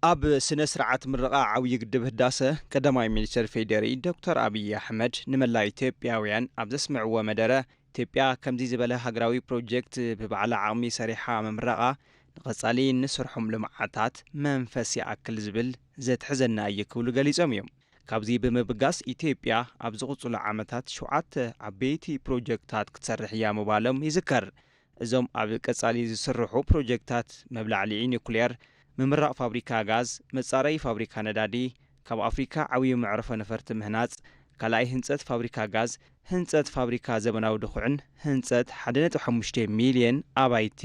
ኣብ ስነ ስርዓት ምረቓ ዓብዪ ግድብ ህዳሰ፣ ቀዳማይ ሚኒስትር ፌዴሪ ዶክተር ኣብይ ኣሕመድ ንመላእ ኢትዮጵያውያን ኣብ ዘስምዕዎ መደረ፣ ኢትዮጵያ ከምዚ ዝበለ ሃገራዊ ፕሮጀክት ብባዕላ ዓቕሚ ሰሪሓ ምምራቓ፣ ንቐጻሊ ንሰርሖም ልምዓታት መንፈስ ይኣክል ዝብል ዘትሕዘና እዩ ክብሉ ገሊጾም እዮም። ካብዚ ብምብጋስ፣ ኢትዮጵያ ኣብ ዝቕጽሉ ዓመታት ሸውዓተ ዓበይቲ ፕሮጀክታት ክትሰርሕ እያ ምባሎም ይዝከር። እዞም ኣብ ቀጻሊ ዝስርሑ ፕሮጀክታት፣ መብላዕልዒ ኒኩሌር፣ ምምራቕ ፋብሪካ ጋዝ፣ መጻረዪ ፋብሪካ ነዳዲ፣ ካብ ኣፍሪካ ዓብዪ መዕርፎ ነፈርቲ ምህናጽ፣ ካልኣይ ህንጸት ፋብሪካ ጋዝ፣ ህንጸት ፋብሪካ ዘበናዊ ድኹዕን ህንጸት ሓደ ነጥቢ ሓሙሽተ ሚልዮን ኣባይቲ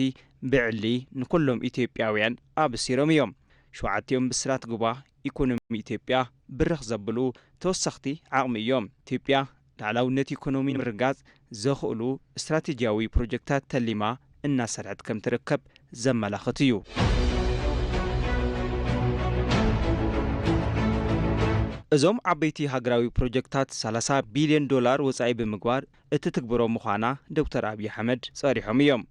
ብዕሊ ንኩሎም ኢትዮጵያውያን ኣብሲሮም እዮም። ሸውዓቲኦም ብስራት ጉባ ኢኮኖሚ ኢትዮጵያ ብርኽ ዘብሉ ተወሰኽቲ ዓቕሚ እዮም። ኢትዮጵያ ላዕላውነት ኢኮኖሚ ንምርጋጽ ዘኽእሉ ስትራቴጂያዊ ፕሮጀክታት ተሊማ እናሰርሐት ከም ትርከብ ዘመላኽት እዩ። እዞም ዓበይቲ ሃገራዊ ፕሮጀክታት ሰላሳ ቢልዮን ዶላር ወጻኢ ብምግባር እትትግብሮ ምዃና ዶክተር ኣብይ ኣሕመድ ጸሪሖም እዮም።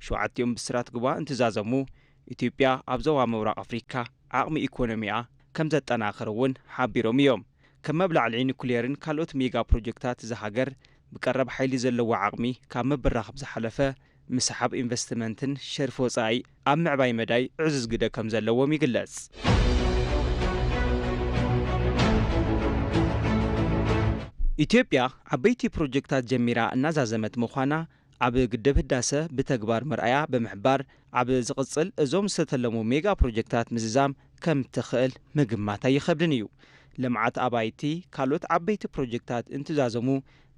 ሸውዓቲኦም ብስራት ጉባ እንትዛዘሙ፣ ኢትዮጵያ ኣብ ዞባ ምብራቕ ኣፍሪካ ዓቕሚ ኢኮኖሚኣ ከም ዘጠናኽር እውን ሓቢሮም እዮም። ከም መብላዕልዒ ኒኩሌርን ካልኦት ሜጋ ፕሮጀክታት እዛ ሃገር፣ ብቀረብ ሓይሊ ዘለዎ ዓቕሚ ካብ ምብራኽ ብዝሓለፈ፣ ምስሓብ ኢንቨስትመንትን ሸርፊ ወጻኢ ኣብ ምዕባይ መዳይ ዕዙዝ ግደ ከም ዘለዎም ይግለጽ። ኢትዮጵያ ዓበይቲ ፕሮጀክታት ጀሚራ እናዛዘመት ምዃና፣ ኣብ ግድብ ህዳሰ ብተግባር ምርኣያ ብምሕባር፣ ኣብ ዝቕጽል እዞም ዝተተለሙ ሜጋ ፕሮጀክታት ምዝዛም ከም ትኽእል ምግማት ኣይኸብድን እዩ። ልምዓት ኣባይቲ፣ ካልኦት ዓበይቲ ፕሮጀክታት እንትዛዘሙ፣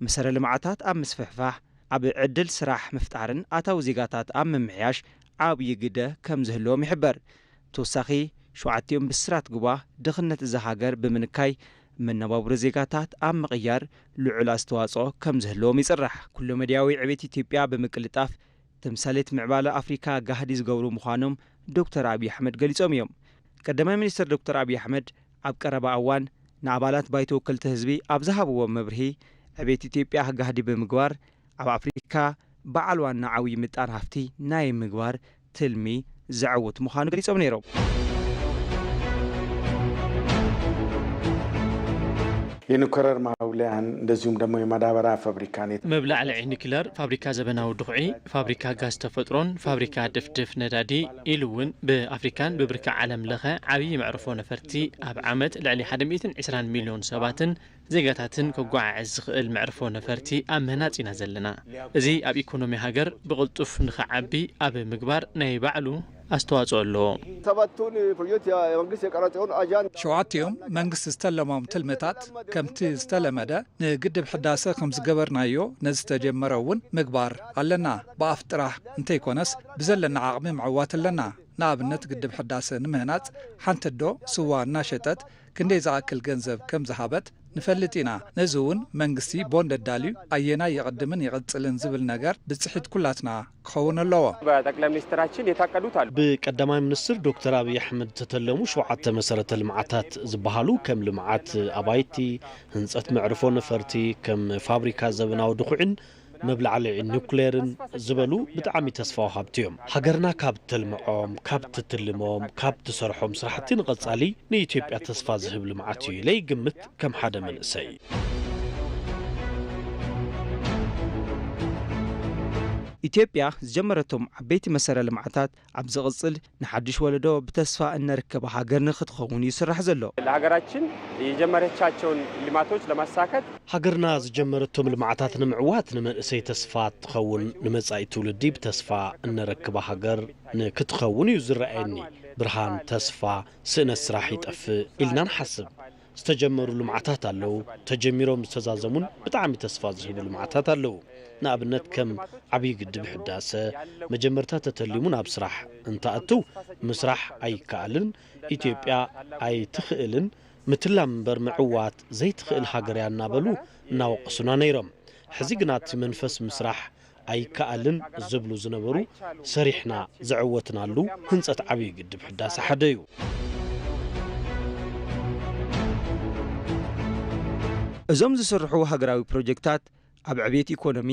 መሰረ ልምዓታት ኣብ ምስፍሕፋሕ፣ ኣብ ዕድል ስራሕ ምፍጣርን ኣታዊ ዜጋታት ኣብ ምምሕያሽ ዓብዪ ግደ ከም ዝህልዎም ይሕበር። ተወሳኺ፣ ሸውዓቲኦም ብስራት ጉባ ድኽነት እዛ ሃገር ብምንካይ፣ መነባብሮ ዜጋታት ኣብ ምቕያር ልዑል ኣስተዋጽኦ ከም ዝህልዎም ይጽራሕ። ኩለመዳያዊ ዕቤት ኢትዮጵያ ብምቅልጣፍ፣ ተምሳሌት ምዕባለ ኣፍሪካ ጋህዲ ዝገብሩ ምዃኖም ዶክተር ኣብይ ኣሕመድ ገሊጾም እዮም። ቀዳማይ ሚኒስትር ዶክተር ኣብይ ኣሕመድ ኣብ ቀረባ እዋን ንኣባላት ባይቶ ወከልቲ ህዝቢ ኣብ ዝሃብዎ መብርሂ፣ ዕቤት ኢትዮጵያ ጋህዲ ብምግባር፣ ኣብ ኣፍሪካ በዓል ዋና ዓብዪ ምጣን ሃፍቲ ናይ ምግባር ትልሚ ዘዕውት ምዃኑ ገሊጾም ነይሮም። የኒኩለር ማውሊያን እንደዚሁም ደግሞ የማዳበሪያ ፋብሪካን የተ- መብላዕልዒ ኒኩለር ፋብሪካ ዘበናዊ ድኹዒ፣ ፋብሪካ ጋዝ ተፈጥሮን ፋብሪካ ድፍድፍ ነዳዲ ኢሉ እውን ብኣፍሪካን ብብርኪ ዓለም ለኸ ዓብዪ መዕርፎ ነፈርቲ ኣብ ዓመት ልዕሊ ሓደ ሚእትን ዕስራን ሚልዮን ሰባትን ዜጋታትን ከጓዓዕዝ ዝኽእል መዕርፎ ነፈርቲ ኣብ ምህናፅ ኢና ዘለና። እዚ ኣብ ኢኮኖሚ ሃገር ብቕልጡፍ ንኽዓቢ ኣብ ምግባር ናይ ባዕሉ ኣስተዋፅኦ ኣለዎ። ሰባቱን ፕሮጀክት የመንግስት የቀረጸውን አጃንዳ ሸውዓቲኦም መንግስቲ ዝተለሞም ትልምታት ከምቲ ዝተለመደ ንግድብ ሕዳሰ ከም ዝገበርናዮ ነዚ ዝተጀመረ እውን ምግባር ኣለና። ብኣፍ ጥራሕ እንተይኮነስ ብዘለና ዓቕሚ ምዕዋት ኣለና። ንኣብነት ግድብ ሕዳሰ ንምህናፅ ሓንቲ ኣዶ ስዋ እናሸጠት ክንደይ ዝኣክል ገንዘብ ከም ዝሃበት ንፈልጥ ኢና። ነዚ እውን መንግስቲ ቦንድ ኣዳልዩ ኣየናይ የቕድምን ይቕፅልን ዝብል ነገር ብፅሒት ኩላትና ክኸውን ኣለዎ። በጠቅላይ ሚኒስትራችን የታቀዱት አሉ። ብቀዳማይ ሚኒስትር ዶክተር ኣብይ ኣሕመድ ዝተተለሙ ሸውዓተ መሰረተ ልምዓታት ዝበሃሉ ከም ልምዓት ኣባይቲ፣ ህንፀት መዕርፎ ነፈርቲ፣ ከም ፋብሪካ ዘበናዊ ድኹዒን መብላዕልዒ ኒኩሌርን ዝበሉ ብጣዕሚ ተስፋ ወሃብቲ እዮም። ሃገርና ካብ ተልምዖም፣ ካብ ትትልሞም፣ ካብ ትሰርሖም ስራሕቲ ንቐጻሊ ንኢትዮጵያ ተስፋ ዝህብ ልምዓት እዩ ኢለ ይግምት ከም ሓደ መንእሰይ። ኢትዮጵያ ዝጀመረቶም ዓበይቲ መሰረ ልምዓታት ኣብ ዝቕጽል ንሓድሽ ወለዶ ብተስፋ እነርከባ ሃገር ንክትኸውን እዩ ዝስራሕ ዘሎ። ለሀገራችን የጀመረቻቸውን ልማቶች ለማሳካት ሃገርና ዝጀመረቶም ልምዓታት ንምዕዋት ንመንእሰይ ተስፋ ትኸውን፣ ንመጻኢ ትውልዲ ብተስፋ እነረክባ ሃገር ንክትኸውን እዩ ዝረኣየኒ። ብርሃን፣ ተስፋ፣ ስእነት ስራሕ ይጠፍእ ኢልና ንሓስብ። ዝተጀመሩ ልምዓታት ኣለዉ፣ ተጀሚሮም ዝተዛዘሙን ብጣዕሚ ተስፋ ዝህቡ ልምዓታት ኣለዉ። ንኣብነት ከም ዓብዪ ግድብ ሕዳሰ መጀመርታ ተተሊሙ ናብ ስራሕ እንተኣቱ ምስራሕ ኣይከኣልን፣ ኢትዮጵያ ኣይትኽእልን፣ ምትላም እምበር ምዕዋት ዘይትኽእል ሃገር እያ እናበሉ እናወቀሱና ነይሮም። ሕዚ ግና እቲ መንፈስ ምስራሕ ኣይከኣልን ዝብሉ ዝነበሩ ሰሪሕና ዘዕወትናሉ ህንፀት ዓብዪ ግድብ ሕዳሰ ሓደ እዩ። እዞም ዝስርሑ ሃገራዊ ፕሮጀክታት ኣብ ዕብየት ኢኮኖሚ፣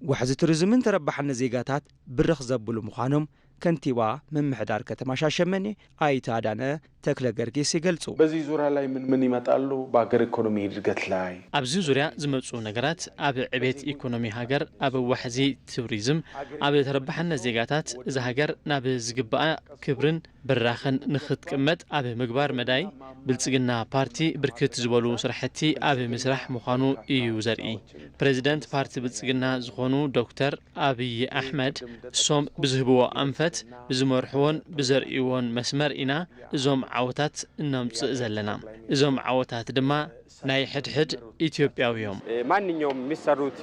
ዋሕዚ ቱሪዝምን ተረባሕነት ዜጋታት ብርኽ ዘብሉ ምዃኖም ከንቲባ ምምሕዳር ከተማ ሻሸመኔ ኣይተ ኣዳነ ተክለ ገርጊስ ይገልጹ። በዚህ ዙሪያ ላይ ምን ምን ይመጣሉ? በሀገር ኢኮኖሚ እድገት ላይ ኣብዚ ዙርያ ዝመፁ ነገራት ኣብ ዕቤት ኢኮኖሚ ሃገር፣ ኣብ ዋሕዚ ቱሪዝም፣ ኣብ ተረባሕነት ዜጋታት፣ እዛ ሃገር ናብ ዝግብኣ ክብርን ብራኸን ንክትቅመጥ ኣብ ምግባር መዳይ ብልፅግና ፓርቲ ብርክት ዝበሉ ስራሕቲ ኣብ ምስራሕ ምዃኑ እዩ ዘርኢ። ፕሬዚደንት ፓርቲ ብልፅግና ዝኾኑ ዶክተር ኣብይ ኣሕመድ እሶም ብዝህብዎ ኣንፈት፣ ብዝመርሕዎን ብዘርእይዎን መስመር ኢና እዞም ዓወታት እነምፅእ ዘለና። እዞም ዓወታት ድማ ናይ ሕድሕድ ኢትዮጵያዊ እዮም። ማንኛውም የሚሰሩት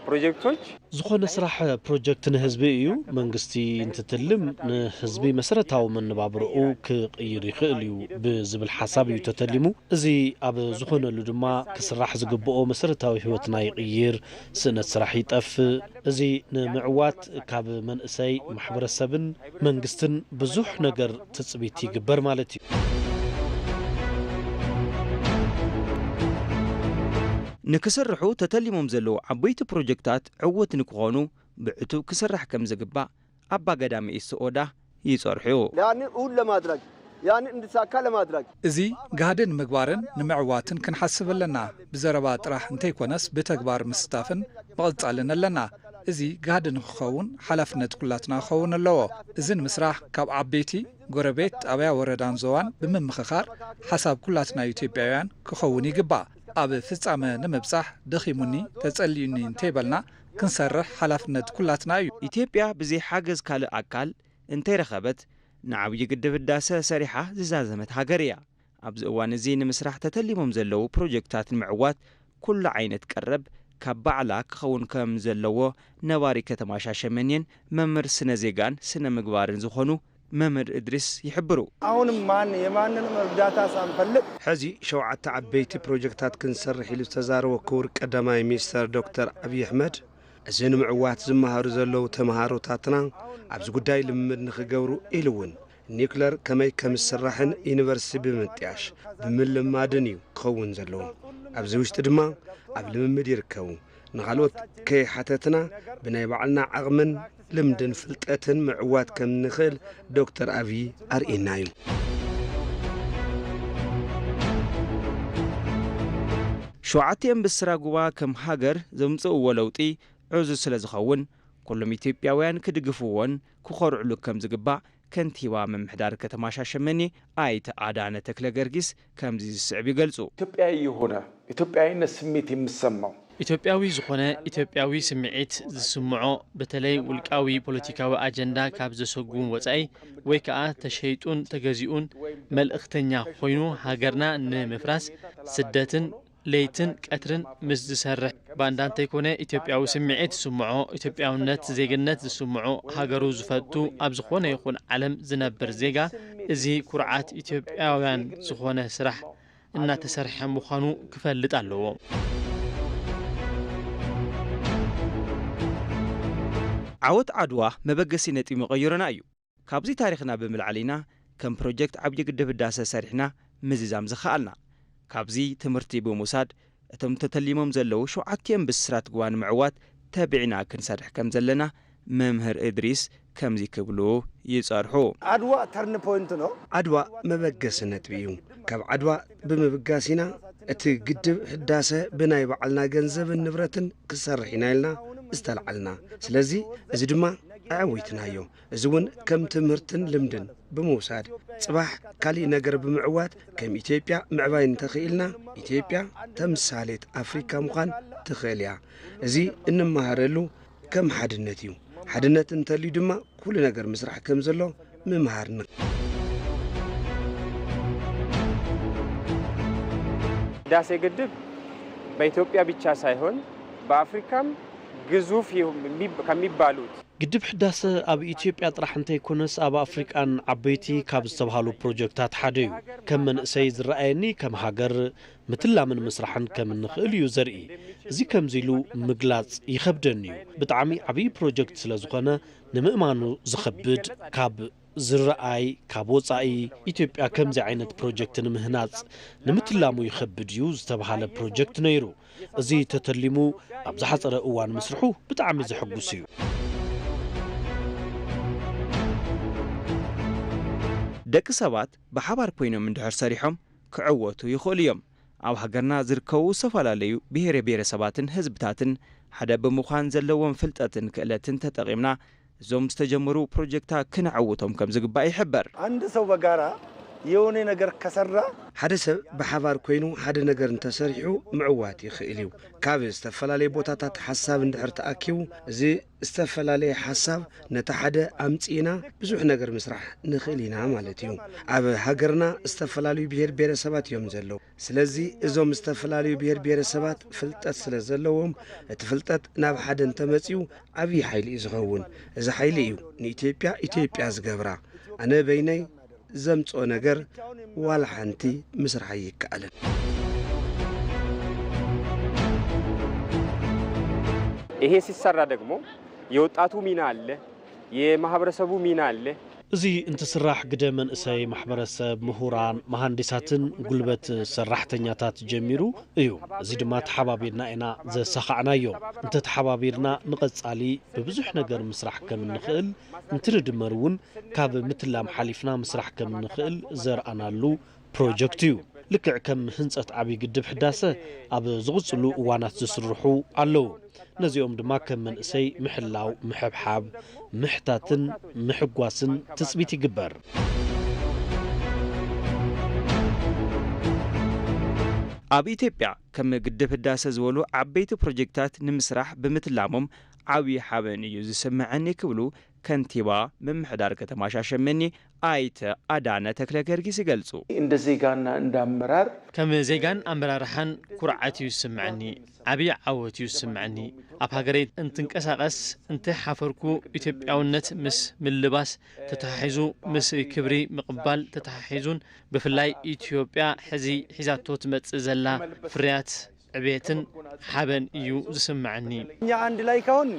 ፕሮጀክቶች ዝኾነ ስራሕ ፕሮጀክት ንህዝቢ እዩ። መንግስቲ እንትትልም ንህዝቢ መሰረታዊ መነባብርኡ ክቕይር ይኽእል እዩ ብዝብል ሓሳብ እዩ ተተሊሙ። እዚ ኣብ ዝኾነሉ ድማ ክስራሕ ዝግብኦ መሰረታዊ ህይወትና ይቕይር፣ ስእነት ስራሕ ይጠፍእ። እዚ ንምዕዋት ካብ መንእሰይ ማሕበረሰብን መንግስትን ብዙሕ ነገር ትፅቢት ይግበር ማለት እዩ። ንክስርሑ ተተሊሞም ዘለዉ ዓበይቲ ፕሮጀክታት ዕወት ንክኾኑ ብዕቱብ ክስራሕ ከም ዝግባእ ኣባ ገዳም ኢሶ ኦዳ ይጸርሑ። ያንን እውን ለማድረግ ያንን እንድሳካ ለማድረግ እዚ ጋህዲ ንምግባርን ንምዕዋትን ክንሓስብ ኣለና። ብዘረባ ጥራሕ እንተይኮነስ ብተግባር ምስታፍን ምቕጻልን ኣለና። እዚ ጋህዲ ንክኸውን ሓላፍነት ኩላትና ክኸውን ኣለዎ። እዚ ንምስራሕ ካብ ዓበይቲ ጎረቤት ጣብያ ወረዳን ዞባን ብምምኽኻር ሓሳብ ኩላትና ኢትዮጵያውያን ክኸውን ይግባእ። ኣብ ፍጻመ ንምብጻሕ ደኺሙኒ ተጸሊኡኒ እንተይበልና ክንሰርሕ ሓላፍነት ኩላትና እዩ። ኢትዮጵያ ብዘይ ሓገዝ ካልእ ኣካል እንተይረኸበት ንዓብዪ ግድብ ህዳሰ ሰሪሓ ዝዛዘመት ሃገር እያ። ኣብዚ እዋን እዚ ንምስራሕ ተተሊሞም ዘለዉ ፕሮጀክታት ንምዕዋት ኩሉ ዓይነት ቀረብ ካብ ባዕላ ክኸውን ከም ዘለዎ ነባሪ ከተማ ሻሸመኔን መምህር ስነ ዜጋን ስነ ምግባርን ዝኾኑ መምህር እድሪስ ይሕብሩ። አሁንም ማን የማንንም እርዳታ ሳንፈልግ ሕዚ ሸውዓተ ዓበይቲ ፕሮጀክታት ክንሰርሕ ኢሉ ዝተዛረቦ ክቡር ቀዳማይ ሚኒስተር ዶክተር ኣብዪ ኣሕመድ፣ እዚ ንምዕዋት ዝመሃሩ ዘለዉ ተምሃሮታትና ኣብዚ ጉዳይ ልምምድ ንኽገብሩ ኢሉ እውን ኒውክለር ከመይ ከም ዝስራሕን ዩኒቨርሲቲ ብምጥያሽ ብምልማድን እዩ ክኸውን ዘለዎ። ኣብዚ ውሽጢ ድማ ኣብ ልምምድ ይርከቡ። ንኻልኦት ከይሓተትና ብናይ ባዕልና ዓቕምን ልምድን ፍልጠትን ምዕዋት ከም ንኽእል ዶክተር ኣብዪ ኣርእየና እዩ። ሸውዓቲኦም ብስራ ጉባ ከም ሃገር ዘምፅእዎ ለውጢ ዕዙዝ ስለ ዝኸውን ኩሎም ኢትዮጵያውያን ክድግፍዎን ክኾርዕሉ ከም ዝግባእ ከንቲባ ምምሕዳር ከተማ ሻሸመኔ ኣይተ ኣዳነ ተክለ ገርጊስ ከምዚ ዝስዕብ ይገልጹ። ኢትዮጵያዊ የሆነ ኢትዮጵያዊነት ስሜት የሚሰማው ኢትዮጵያዊ ዝኾነ ኢትዮጵያዊ ስምዒት ዝስምዖ በተለይ ውልቃዊ ፖለቲካዊ ኣጀንዳ ካብ ዘሰጉም ወፃኢ ወይ ከዓ ተሸይጡን ተገዚኡን መልእኽተኛ ኮይኑ ሃገርና ንምፍራስ ስደትን ለይትን ቀትርን ምስ ዝሰርሕ ባንዳ እንተይኮነ ኢትዮጵያዊ ስምዒት ዝስምዖ ኢትዮጵያውነት ዜግነት ዝስምዖ ሃገሩ ዝፈቱ ኣብ ዝኾነ ይኹን ዓለም ዝነብር ዜጋ እዚ ኩርዓት ኢትዮጵያውያን ዝኾነ ስራሕ እናተሰርሐ ምዃኑ ክፈልጥ ኣለዎ። ዓወት ዓድዋ መበገሲ ነጥቢ መቐየሮና እዩ። ካብዚ ታሪኽና ብምልዓል ኢና ከም ፕሮጀክት ዓብዪ ግድብ ህዳሰ ሰሪሕና ምዝዛም ዝኸኣልና። ካብዚ ትምህርቲ ብምውሳድ እቶም ተተሊሞም ዘለዉ ሸውዓቲኦም ብስራት ጉባ ንምዕዋት ተቢዕና ክንሰርሕ ከም ዘለና መምህር እድሪስ ከምዚ ክብሉ ይጸርሑ። አድዋ ተርን ፖይንት ነው። ዓድዋ መበገሲ ነጥቢ እዩ። ካብ ዓድዋ ብምብጋስ ኢና እቲ ግድብ ህዳሰ ብናይ ባዕልና ገንዘብን ንብረትን ክሰርሕ ኢና ኢልና ዝተላዓልና። ስለዚ እዚ ድማ ኣዕዊትናዮ። እዚ እውን ከም ትምህርትን ልምድን ብምውሳድ ጽባሕ ካሊእ ነገር ብምዕዋት ከም ኢትዮጵያ ምዕባይ እንተኽኢልና ኢትዮጵያ ተምሳሌት ኣፍሪካ ምዃን ትኽእል እያ። እዚ እንመሃረሉ ከም ሓድነት እዩ። ሓድነት እንተልዩ ድማ ኩሉ ነገር ምስራሕ ከም ዘሎ ምምሃር ን ህዳሴ ግድብ በኢትዮጵያ ብቻ ሳይሆን በአፍሪካም ግዙፍ ከሚባሉት ግድብ ሕዳሰ ኣብ ኢትዮጵያ ጥራሕ እንተይኮነስ ኣብ ኣፍሪቃን ዓበይቲ ካብ ዝተብሃሉ ፕሮጀክታት ሓደ እዩ። ከም መንእሰይ ዝረኣየኒ ከም ሃገር ምትላምን ምስራሕን ከም እንኽእል እዩ ዘርኢ። እዚ ከምዚ ኢሉ ምግላጽ ይኸብደኒ እዩ። ብጣዕሚ ዓብዪ ፕሮጀክት ስለ ዝኾነ ንምእማኑ ዝኸብድ ካብ ዝረኣይ ካብ ወጻኢ ኢትዮጵያ ከምዚ ዓይነት ፕሮጀክት ንምህናጽ ንምትላሙ ይኸብድ እዩ ዝተብሃለ ፕሮጀክት ነይሩ። እዚ ተተሊሙ ኣብ ዝሓጸረ እዋን ምስርሑ ብጣዕሚ ዘሐጉስ እዩ። ደቂ ሰባት ብሓባር ኮይኖም እንድሕር ሰሪሖም ክዕወቱ ይኽእሉ እዮም። ኣብ ሃገርና ዝርከቡ ዝተፈላለዩ ብሄረ ብሄረሰባትን ህዝብታትን ሓደ ብምዃን ዘለዎም ፍልጠትን ክእለትን ተጠቒምና እዞም ዝተጀመሩ ፕሮጀክታ ክነዕውቶም ከም ዝግባእ ይሕበር። አንድ ሰው በጋራ የሆነ ነገር ከሰራ ሓደ ሰብ ብሓባር ኮይኑ ሓደ ነገር እንተሰሪሑ ምዕዋት ይኽእል እዩ። ካብ ዝተፈላለየ ቦታታት ሓሳብ እንድሕር ተኣኪቡ እዚ ዝተፈላለየ ሓሳብ ነቲ ሓደ ኣምጺእና ብዙሕ ነገር ምስራሕ ንኽእል ኢና ማለት እዩ። ኣብ ሃገርና ዝተፈላለዩ ብሄር ብሄረሰባት እዮም ዘለዉ። ስለዚ እዞም ዝተፈላለዩ ብሄር ብሄረሰባት ፍልጠት ስለ ዘለዎም እቲ ፍልጠት ናብ ሓደ እንተመጺኡ ዓብዪ ሓይሊ እዩ ዝኸውን። እዚ ሓይሊ እዩ ንኢትዮጵያ ኢትዮጵያ ዝገብራ። ኣነ በይነይ ዘምጽኦ ነገር ዋላ ሓንቲ ምስራሕ ኣይከኣልን። ይሄ ሲሰራ ደግሞ የወጣቱ ሚና አለ፣ የማህበረሰቡ ሚና አለ። እዚ እንትስራሕ ግደ መንእሰይ፣ ማሕበረሰብ፣ ምሁራን፣ መሃንዲሳትን ጉልበት ሰራሕተኛታት ጀሚሩ እዩ። እዚ ድማ ተሓባቢርና ኢና ዘሳኻዕናዮ። እንተተሓባቢርና ንቐጻሊ ብብዙሕ ነገር ምስራሕ ከም እንኽእል እንትንድመር እውን ካብ ምትላም ሓሊፍና ምስራሕ ከም እንኽእል ዘርኣናሉ ፕሮጀክት እዩ። ልክዕ ከም ህንጸት ዓብዪ ግድብ ሕዳሰ ኣብ ዝቕጽሉ እዋናት ዝስርሑ ኣለዉ። ነዚኦም ድማ ከም መንእሰይ ምሕላው፣ ምሕብሓብ፣ ምሕታትን ምሕጓስን ትጽቢት ይግበር። ኣብ ኢትዮጵያ ከም ግድብ ህዳሰ ዝበሉ ዓበይቲ ፕሮጀክታት ንምስራሕ ብምትላሞም ዓብዪ ሓበን እዩ ዝስምዐኒ ክብሉ ከንቲባ ምምሕዳር ከተማ ሻሸመኔ ኣይተ ኣዳነ ተክለ ጊዮርጊስ ይገልጹ። እንደ ዜጋና እንደ አመራር ከም ዜጋን ኣመራርሓን ኩርዓት እዩ ዝስምዐኒ። ዓብዪ ዓወት እዩ ዝስምዐኒ። ኣብ ሃገረይ እንትንቀሳቐስ እንተሓፈርኩ ኢትዮጵያውነት ምስ ምልባስ ተተሓሒዙ ምስ ክብሪ ምቕባል ተተሓሒዙን ብፍላይ ኢትዮጵያ ሕዚ ሒዛቶ ትመጽእ ዘላ ፍርያት ዕቤትን ሓበን እዩ ዝስምዐኒ። እኛ አንድ ላይ ከሆን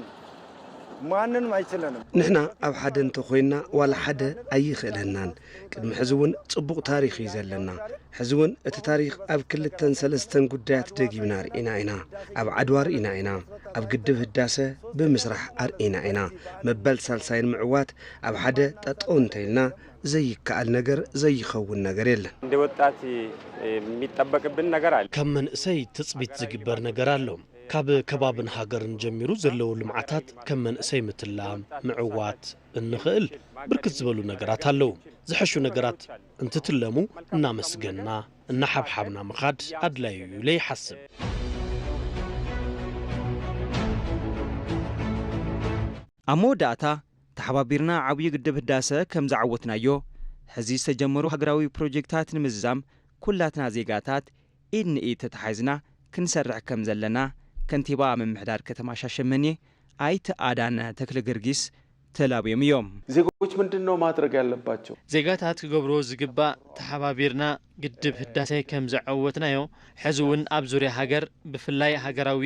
ማንንም አይችለንም። ንሕና ኣብ ሓደ እንተኾይንና ዋላ ሓደ ኣይኽእለናን። ቅድሚ ሕዚ እውን ጽቡቕ ታሪኽ እዩ ዘለና። ሕዚ እውን እቲ ታሪኽ ኣብ ክልተን ሰለስተን ጉዳያት ደጊምና ርኢና ኢና። ኣብ ዓድዋ ርኢና ኢና። ኣብ ግድብ ህዳሰ ብምስራሕ ኣርኢና ኢና። መበል ሳልሳይን ምዕዋት ኣብ ሓደ ጠጠው እንተኢልና ዘይከኣል ነገር ዘይኸውን ነገር የለን። እንደ ወጣት የሚጠበቅብን ነገር አለ። ከም መንእሰይ ትጽቢት ዝግበር ነገር ኣሎ። ካብ ከባብን ሃገርን ጀሚሩ ዘለዉ ልምዓታት ከም መንእሰይ ምትላም፣ ምዕዋት እንኽእል ብርክት ዝበሉ ነገራት ኣለዉ። ዝሐሹ ነገራት እንትትለሙ እናመስገንና እናሓብሓብና ምኻድ ኣድላዩ እዩ ኢለ ይሓስብ። ኣብ መወዳእታ ተሓባቢርና ዓብዪ ግድብ ህዳሰ ከም ዝዓወትናዮ ሕዚ ዝተጀመሩ ሃገራዊ ፕሮጀክታት ንምዝዛም ኩላትና ዜጋታት ኢድ ንኢድ ተተሓሒዝና ክንሰርሕ ከም ዘለና ከንቲባ ምምሕዳር ከተማ ሻሸመኔ ኣይተ ኣዳነ ተክለ ጊዮርጊስ ተላብዮም እዮም። ዜጎች ምንድን ነው ማድረግ ያለባቸው? ዜጋታት ክገብርዎ ዝግባእ ተሓባቢርና ግድብ ህዳሴ ከም ዘዐወትናዮ ሕዚ እውን ኣብ ዙርያ ሃገር ብፍላይ ሃገራዊ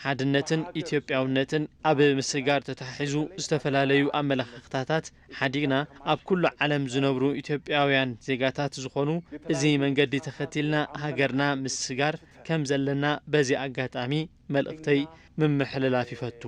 ሓድነትን ኢትዮጵያውነትን ኣብ ምስጋር ተተሓሒዙ ዝተፈላለዩ ኣመለኻኽታታት ሓዲግና ኣብ ኩሉ ዓለም ዝነብሩ ኢትዮጵያውያን ዜጋታት ዝኾኑ እዚ መንገዲ ተኸቲልና ሃገርና ምስጋር ከም ዘለና በዚ ኣጋጣሚ መልእኽተይ ምምሕልላፍ ይፈቱ።